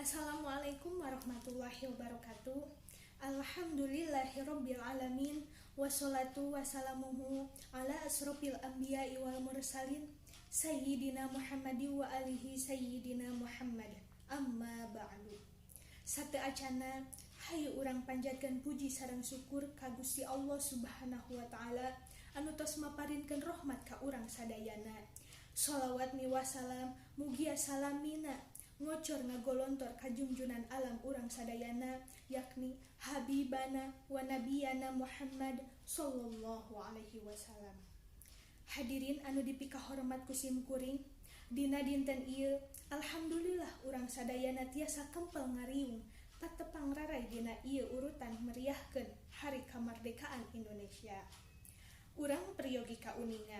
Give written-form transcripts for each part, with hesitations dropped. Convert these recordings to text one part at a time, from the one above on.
Assalamualaikum warahmatullahi wabarakatuh. Alhamdulillahirabbil alamin, wassalatu wassalamuhu ala asrofil anbiya'i wal mursalin, sayyidina Muhammadi wa alihi sayyidina Muhammad. Amma ba'du. Sateuacana, hayu urang panjatkeun puji sareng syukur ka Gusti Allah Subhanahu wa taala anu tos maparinkeun rahmat ka urang sadayana. Sholawat miwah salam mugia salamina ngocor ngagolontor ka junjunan alam urang sadayana, yakni Habibana wa Nabiyana Muhammad sallallahu alaihi wasallam. Hadirin anu dipikahormat ku sim kuring, dina dinten ieu alhamdulillah urang sadayana tiasa kempel ngariung patepang rarai dina ieu urutan meriahkeun Hari Kamardekaan Indonesia. Urang peryogi kauninga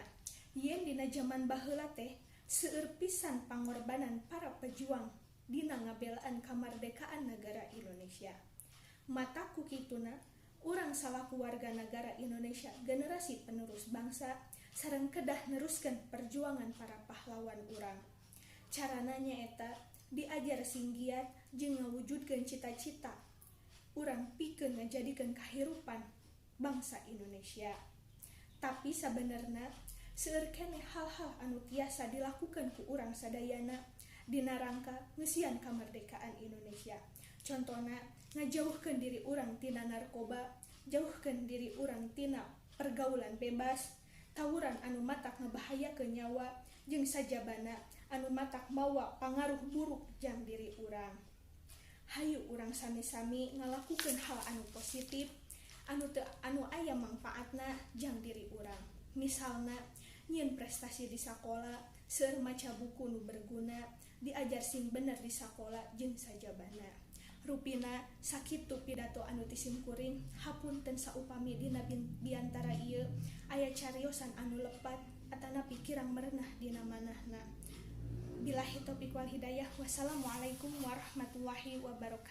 yen dina jaman baheula teh seueur pisan pangorbanan para pejuang dina ngabelaan kamardekaan negara Indonesia. Matak ku kituna, urang salaku warga negara Indonesia, generasi penerus bangsa, sareng kedah neruskeun perjuangan para pahlawan urang. Carana nyaeta diajar sing giat jeung ngawujudkeun cita-cita urang pikeun ngajadikeun kahirupan bangsa Indonesia. Tapi sabenerna seueur keneh hal-hal anu tiasa dilakukan ku urang sadayana dina rangka ngeusian kamardekaan Indonesia. Contona, ngajauhkeun diri urang tina narkoba, jauhkeun diri urang tina pergaulan bebas, tawuran anu matak ngebahayakeun nyawa, jeung sajabana anu matak mawa pangaruh buruk jang diri urang. Hayu urang sami-sami ngalakukeun hal anu positif, anu teu anu aya mangfaatna jang diri urang. Misalna, nyieun prestasi di sakola, seueur maca buku nu berguna, diajar sing bener di sakola, jeung sajabana. Rupina sakitu pidato anu ti sim kuring. Hapunten saupami dina biantara ieu aya cariosan anu lepat atanapi kirang merenah dina manahna. Billahi taufiq wal hidayah. Wassalamualaikum warahmatullahi wabarakatuh.